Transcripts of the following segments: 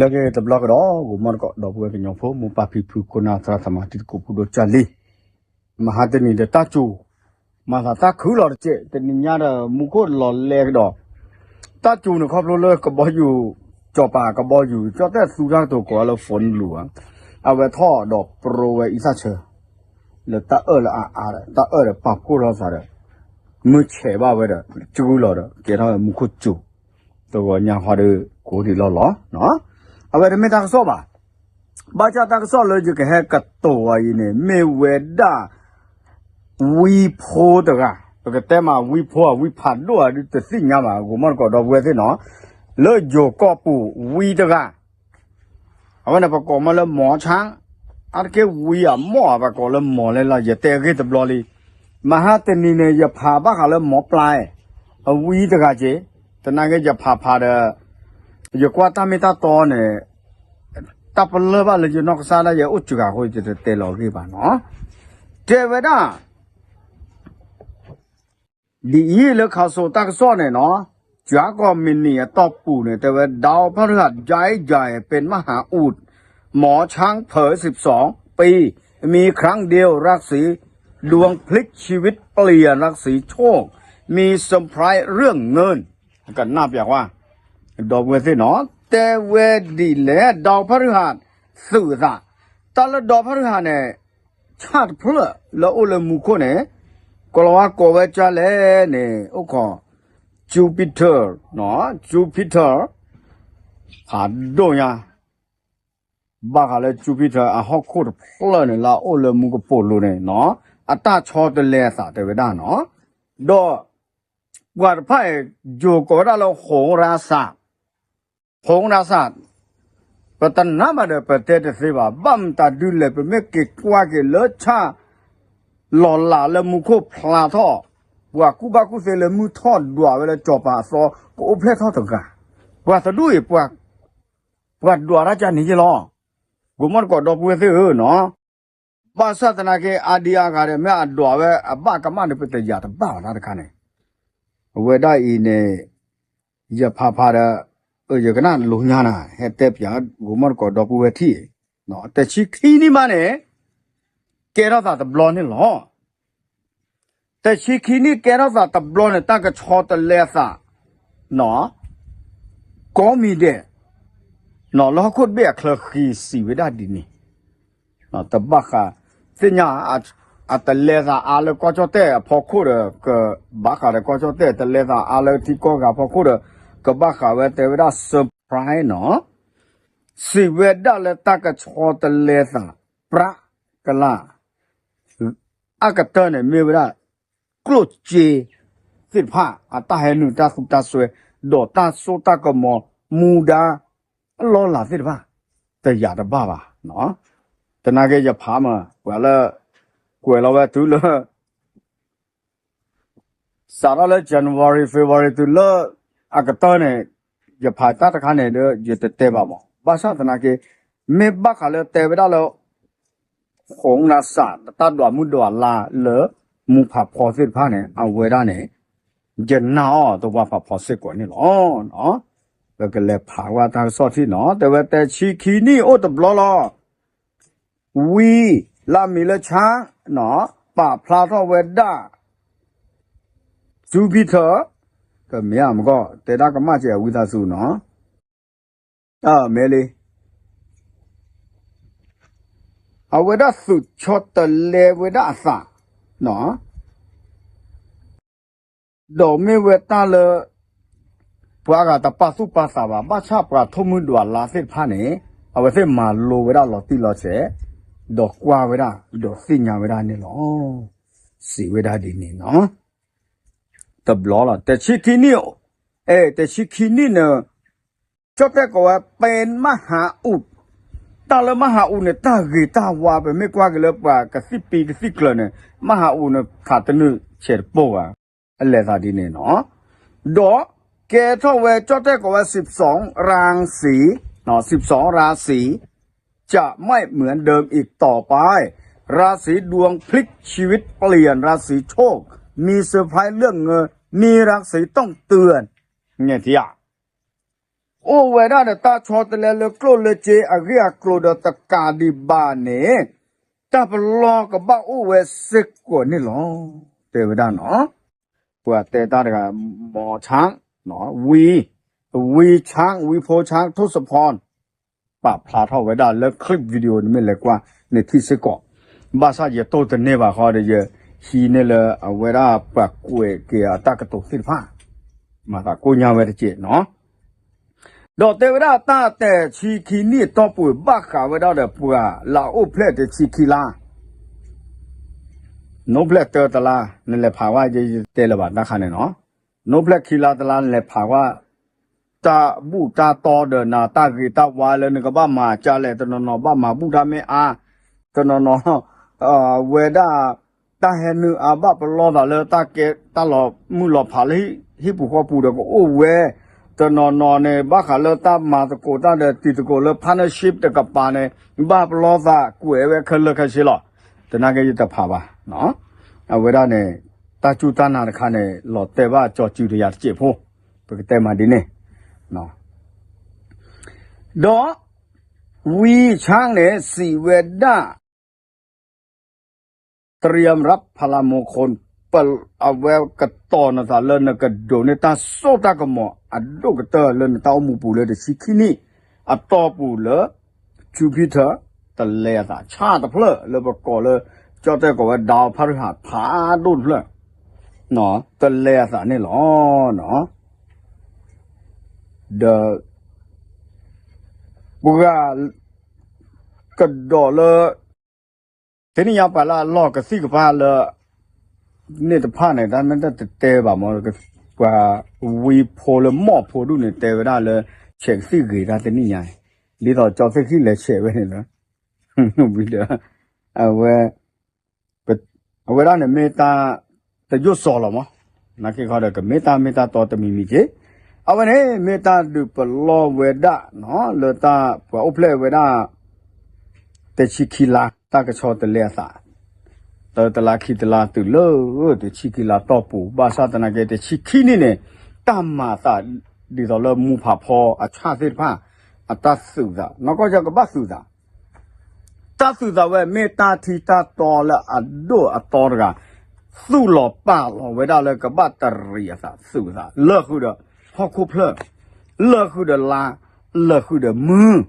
လၢက့ၤတဘျီကဒီး ဂီၤမီတကိး ဒီပုၢ်ဝဲၢ်ကညီဖိ မိၢ်ပၢ်ဖံဖု ခိၣ်နၢ်သရၣ်သမါ တံၤသကိးဖိဒိၣ်ကၢ်လံ, မဟါတနံၤဒီးတၢ်စူၤ, မၤသးတၢ်ခုလီၤတစဲး တနံၤညါဒီး မူခိၣ်လီၤလဲကဒီး, တၢ်စူၤန့ၣ်ခီဖျိလၢကဘီယူၤ, စီၤပၤကဘီယူၤ ကၠီၣ်တဲၣ်သူတၢ်ကတိၤကိးလၢ ဖိနလူၤဧါ, အဝဲထီၣ်ဒီးပြိဝဲအံသၣ်ဆၢ လၢတၢ်အၢၣ်လၢအအါဒီး တၢ်အၢၣ်ဒီးပာ်ဖှိၣ်ထီၣ်သးဒီး မုၢ်ဆဲးဘၣ်ဝဲဒီး ကၠူလီၤဒီး ကဲထီၣ်ဝဲမူခိၣ်စူၤ, တဂီၤညါဃီဒီး ကိးဒံးလီၢ်လီၤ. အဝဲတမ့ၢ်တၢ်ကစီၣ်ဘၣ်. ဘၣ်ဆၣ်တၢ်ကစီၣ်လၢယကဟဲကတိၤအီၤအံၤန့ၣ် မ့ၢ်ဝဲဒၣ် ဝံဖိတဂၤ, ပကတဲမးဝံဖိဧါ ဝံဖးဒိၣ်ဧါ ဒုးတသ့ၣ်ညါဘၣ် ဂီၤမီတကိး ဒီပုၢ်ဝဲၢ်သ့ၣ်နီၤ, လၢယိၤကီၢ်ပူၤဝံတဂၤ အဝဲန့ၣ်ပကိးမးလၢမီၤဆၣ်, အါတက့ၢ်ဝံအမီၢ်ဧါ ပကိးလၢမီၤလဲၣ်လီၤ ယတဲအဂ့ၢ်တဘျီလံ. မဟါတနံၤန့ၣ် ယဖးဘၣ်ဃးလၢမီၤပျါ, အဝံတဂၤက့ၤ, သနာ်က့ ယဖးဖးဒီး ယကွၢ်တၢ်မ့ၢ်တၢ်တီန့ၣ် တၢ်ပလၢၢ်ဘၣ်လၢယနီၢ်ကစၢ်ဒၣ်ယဲအိၣ်စှၤအဃိ ယတတဲလီၤအဂ့ၢ်ဘၣ်နီၤ. တဲဝဲဒၣ် ဒ်အံၤလၢခးစိတၢ်ကစီၣ်န့ၣ်နီၤ, ကၠၢကီၢ်မံးနံးအတီၢ်ပူၤန့ၣ် တဲဝဲ ดาวพฤหัสย้ายใหญ่เป็นมหาอุด หมอช้างเผยสิบสองปี มีครั้งเดียวราศีดวงพลิกชีวิตเปลี่ยนราศีโชค มีเซอร์ไพรส์เรื่องเงิน ကနၣ်ပျးကွၢ် ဒီပုၢ်ဝဲၢ်သ့ၣ်နီၤ, တဲဝဲဒ်လဲၣ် ดาวพฤหัส သုးအသး, တၢ်လၢ ดาวพฤหัส န့ၣ် ဆၣ်တဖျၢၣ်လၢအိၣ်လၢမူခိၣ်န့ၣ် ကိၤလၤဝါကိးဝဲကၢ်လဲၣ်န့ၣ် အိၣ်ခိး Jupiter, Jupiter ဖးဒိၣ်ညါ, ဘၣ်ဃးလၢ Jupiter အဟီၣ်ခိၣ်တဖျၢၣ်န့ၣ် လၢအအိၣ်လၢမူကပိာ်လိၤန့ၣ်နီၤ, အတၢ်ဆီတလဲအသးတဲဝဲဒၣ်နီၤ, ဒီး ပှၤတဖၣ်အံၤ ယိၤကိးဝဲဒၣ်လၢ โหราศาสตร์ โหราศาสตร์ ပတနာ်ဘၣ်ဒီး ပတဲတသ့ဘၣ်. ဘၣ်မတၤဒုလဲၣ် ပမ့ၢ်က့ၤကွၢ်က့ၤလၢဆၣ် လီၤလးလၢမူခိၣ်ဖျါထီၣ်, ပှၤကူၣ်ဘၣ်ကူၣ်သ့လၢမုၢ်ထီၣ်ဒွးဝဲလၢစီၤပၤအသီ ကအိၣ်ဖျဲၣ်ထီၣ်တဂၤ, ပှၤတဒူၣ်အံၤ ပှၤဒွးတၢ်ကန့ၣ်ယ့လီၤ. ဂီၤမီတကိး ဒီပုၢ်ဝဲၢ်သ့ၣ်ဧၢနီၤ, ဘၣ်ဆၣ်သနာ်က့ အါဒံအါဂၤဒီး မ့ၢ်အဒွးဝဲအဘၣ်ကမၣ်န့ၣ် ပတယာ်တဘၣ်ဘၣ်တၢ်တခါန့ၣ်, အဝဲဒၣ်အံၤန့ၣ် ယဖးဖးဒီး ယကနၣ်လိညါနၤ ဟဲတဲပၠး ဂီၤမီတကိး ဒီပုၢ်ဝဲၢ်ထံၣ်, တဆံခံနံၣ်မးန့ၣ် ကဲထီၣ်သးတဘျီန့ၣ်လီၤ. တဆံခံနံၣ်ကဲထီၣ်သးတဘျီန့ၣ် တၢ်ကဆီတလဲအသး ကိးမံၤဒဲး လၢဟီၣ်ခိၣ်တဘ့ၣ်အချၢဃံစံးဝဲဒၣ်ဒ်န့ၣ်, တဘၣ်ဃး သ့ၣ်ညါ အတလဲသးအါလၢကီၢ်ကၠီၣ်တဲၣ်အဖီခိၣ်ဒီး ကဘၣ်ဃးဒီးကီၢ်ကၠီၣ်တဲၣ်, တလဲသးအါလၢထံကီၢ်ဂၤဖီခိၣ်ဒီး ကဘၣ်ဃးဝဲတဲဝဲဒၣ် surprise နီၤ, စံးဝဲဒၣ်လၢတၢ်ကဆီတလဲသး ပြးကလး အကတၢၢ်န့ၣ် မ့ၢ်ဝဲဒၣ် ကျိၣ်စ့သ့ၣ်တဖၣ် အတၢ်ဟဲနုာ်တၢ်သူတၢ်စွဲ ဒီးတၢ်စိတၢ်ကမီၤ မူဒါ အလီၢ်လၤသ့ၣ်တဖၣ် တယာ်တဘၣ်ဘၣ်. သနာ်က့ယဖးမး ပှၤလၢ ကွဲးလီၤဝဲတုၤလၢ စးထီၣ်လၢ January February တုၤလၢ အကတၢၢ်န့ၣ် ယဖးတၢ်တခါန့ၣ်ဒီး ယတတဲဘၣ်မး. ဘၣ်ဆၣ်သနာ်က့ မ့ၢ်ဘၣ်ဃးလၢတဲဝဲဒၣ်လၢ ဃိးနစး တၢ်ဒွးမုၢ်ဒွးလါလၢ မူဖးဖီသ့ၣ်တဖၣ်န့ၣ် အဝဲဒၣ်န့ၣ် ယနာ်အီၤတဝါဖးဖီစ့ၢ်ကီးန့ၣ်လီၤ. ပကလဲၤဖးဝဲတၢ်ကစီၣ်ထံၣ်နီၤ တဲဝဲတဆံခံနံၣ်အိၣ်တဘျီလီၤ. ဝံ လၢအမံၤလၢဆၣ် ပာ်ဖျါထီၣ်ဝဲဒၣ် Jupiter ကမ့ၢ်အမကီၢ် တဲဒၣ်ကမၣ်စဲးအဝံသးစူၤနီၤ မ့ၢ်လံ အဝဲဒၣ်သုးဆီတလဲဝဲဒၣ်အသး ဒီးမ့ၢ်ဝဲတၢ်လၢ ပှၤဂၤတပာ်သူၣ်ပာ်သးဘၣ် ဘၣ်ဆၣ်ပှၤထိၣ်မုၢ်ဒွးလါသ့ၣ်တဖၣ်န့ၣ် အဝဲသ့ၣ်မၤလိဝဲဒၣ်လီၤတံၢ်လီၤဆဲး ဒီးကွၢ်ဝဲဒၣ် ဒီးသ့ၣ်ညါဝဲဒၣ်န့ၣ်လီၤ. စံးဝဲဒၣ်ဒ်န့ၣ်နီၤ တဘျီလီၤ တဆံခံနံၣ် အဲ တဆံခံနံၣ်န့ၣ် ကၠီၣ်တဲၣ်ကိးဝဲ ပ့မဟးအူး တၢ်လၢမဟးအူးန့ၣ် တၢ်ဂ့ၤတၢ်ဝါ ပမ့ၢ်ကွၢ်က့ၤလၢပှၤကသံၣ်ပံကသံၣ်ကျၢၤန့ၣ် မဟးအူးန့ၣ် ခးတနုာ်ဆဲးတပိၢ်ဘၣ် အလဲၤသးဒ်န့ၣ်နီၤ ဒီးကဲထီၣ်ဝဲ ကၠီၣ်တဲၣ်ကိးဝဲ สิบสองราศี สิบสองราศี จะไม่เหมือนเดิมอีกต่อไป ราศีดวงพลิกชีวิตเปลี่ยนราศีโชค มีเซอร์ไพรส์เรื่องเงิน มีราศีต้องเตือน ငဲၢ်ထံၣ်ဧါ အိၣ်ဝဲဒၣ်ဒီးတၢ်ဆီတလဲလၢကျိၣ်လၢစ့အဂ့ၢ်အကျိၤဒီးတကးဒံးဘၣ်န့ၣ် တၢ်ပလီၢ်ကဘၣ်အိၣ်ဝဲစ့ၢ်ကီးန့ၣ်လီၤ. တဲဝဲဒၣ်နီၤ, ပှၤတဲတၢ်တဂၤ မီၤဆၣ်, ဝံ, ဝံဆၣ်, ဝံဖိဆၣ် ထိၣ်စဖီ ပာ်ဖျါထီၣ်ဝဲဒၣ်လၢ clip video နမ့ၢ်လဲၤကွၢ်န့ၣ်ထံၣ်စ့ၢ်ကီး, ဘၣ်ဆၣ်ယတိၢ်တန့ၢ်ဘၣ်ဃီဒီး ယဟံးန့ၢ်လၢအဝဲဒၣ်ပှၤကွဲးက့ၤအတၢ်ကတိၤသ့ၣ်တဖၣ်, မၤသးကိၢ်ညါဝဲတက့ၢ်နီၤ. ဒီးတဲဝဲဒၣ်တၢ်တဆံခံနံၣ်အတီၢ်ပူၤ ဘၣ်ဃးဝဲဒၣ်ဒီးပှၤလၢအအိၣ်ဖျဲၣ်တဆံခံလါ, နိဖျဲၣ်တၢတလါ, နလဲၤဖးဝဲ ယတဲလၢၤဘၣ်တၢ်ခါန့ၣ်နီၤ, နိဖျဲၣ်ခံလါတလါ နလဲၤဖးဝဲ တၢ်ဘူၣ်တၢ်တီဒီးနၤ တၢ်ဂ့ၤတၢ်ဝါလၢနကဘၣ်မၤကလဲၣ်, တနီၤနီၤဘၣ်မၤဘူၣ်တၢ်မ့ၢ်အါ, တနီၤနီၤ ဝဲဒၣ် တၢ်ဟဲနုာ်အါ ဘၣ်ပလီၢ်သးလၢတၢ်ကဲတၢ်လီၤမုၢ်လီၤဖးလၢဟံၣ်ပူၤဃီပူၤဒီးကအိၣ်ဝဲ, တနီၤနီၤန့ၣ် ဘၣ်ဃးလၢတၢ်မၤသကိးတၢ်ဒီးတံၤသကိးလၢ partnership တကပၤန့ၣ် ဘၣ်ပလီၢ်သးကွဲးဝဲခဲလၢာ်ခဲဆ့လီၤ. သနာ်က့ယတဖးဘၣ်, အဝဲဒၣ်န့ၣ် တၢ်စူၢ်တၢ်နာ်တခါန့ၣ် လီၤတဲာ်ဘၣ်ကၠီၤစုၤတယၤတစဲးဖိ, ပကတဲမးဒ်န့ၣ်, ဒီး ဝံဆၣ်န့ၣ် စံးဝဲဒၣ် တြံယံရၣ်ဖလၢမူခိၣ်, အဝဲကတီၤနသးလၢနကဒိးန့ၢ်တၢ်စိတၢ်ကမီၤ အဒိၣ်ကတၢၢ်လၢနတၢ်အိၣ်မူပူၤလၢတဆံခံနံၣ်အတီၢ်ပူၤလၢ Jupiter တလဲအသး ဆၣ်တဖျၢၣ်လၢပကိးလၢ ကၠီတဲၣ်ကိးဝဲ ဒၣ်ဖၣ်ရူၣ်ဟၣ် ဖးဒိၣ်တဖျၢၣ် တလဲအသးန့ၣ်လီၤ. ဒီး ပှၤ ကဒီးလၢ တနံၣ်ညါပှၤလၢအလီၢ်ကသံၣ်ကပၤလၢ န့ၣ်တဖၣ်န့ၣ် တၢ်မ့ၢ်တတဲဘၣ်မ့ၢ် ပှၤဝံဖိလၢမီၢ်ဖိဒူၣ်န့ၣ် တဲဝဲဒၣ်လၢ ဆဲးကသံၣ်ဂ့ၤတၢ်တနံၣ်ညါအံၤ ဒ်သိးကၠီသ့ၣ်ခံလဲၤဆဲးဝဲန့ၣ်လီၤ. ဝံဒီး အဝဲ အဝဲဒၣ်န့ၣ်မ့ၢ်တၢ် တယိၣ်စီၤလီၤမး, နာ်က့ခီဒီး ကမ့ၢ်တၢ်မ့ၢ်တၢ်တီတမံၤမံၤက့ၤ, အဝဲန့ၣ်မ့ၢ်တၢ်ဒုးပလီၢ်ဝဲဒၣ် လၢတၢ်ပှၤအိၣ်ဖျဲၣ်ဝဲဒၣ် တဆံခံလါ တၢ်ကဆီတလဲအသး, တၢတလါခံတလါတုၤလၢ တဆံခံလါတီၢ်ပူၤ ဘၣ်ဆၣ်သနာ်က့ တဆံခံနံၣ်န့ၣ် တၢ်မၤအသး ဒ်သိးလၢမူဖးဖီအဆၣ်သ့ၣ်တဖၣ် အတၢ်သုးသး နီၢ်ကီၢ်ကၠီကဘၣ်သုးသး တၢ်သုးသးဝဲ မ့ၢ်တၢ်ထံတၢ်တီလၢအဒိၣ်အတီတဂၤ, သူၣ်လီၤပာ်လီၤဝဲဒၣ်လၢကဘၣ်တရံးအသးသုးသး လၢာ်ဃုာ်ဒီးဟီၣ်ခိၣ်ဖျၢၣ်, လၢာ်ဃုာ်ဒီးလါ, လၢာ်ဃုာ်ဒီးမုၢ်,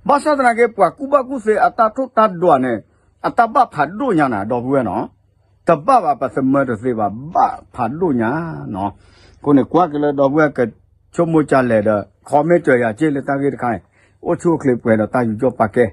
ဘၣ်ဆၣ်သနာ်က့ ပှၤကူၣ်ဘၣ်ကူၣ်သ့အတၢ်ထိၣ်တၢ်ဒွးန့ၣ် အတၢ်ဘၣ်ဖးဒိၣ်ညါနၤ ဒီပုၢ်ဝဲၢ်နီၤ, တဘၣ်ဘၣ်ပသမၢတသ့ဘၣ် ဘၣ်ဖးဒိၣ်ညါနီၤ, အဃိန့ၣ် ကွၢ်က့ၤလၢဒီပုၢ်ဝဲၢ်က ဆိကမိၣ်ကလဲၣ်ဒီး comment ယၤက့လၢတၢ်ဂ့ၢ်တခါန့ၣ်, အိၣ်ဆူၣ်အိၣ်ချ့ပှဲၤဒီးတၢ်ယူးယီၣ်ပာ်ကဲ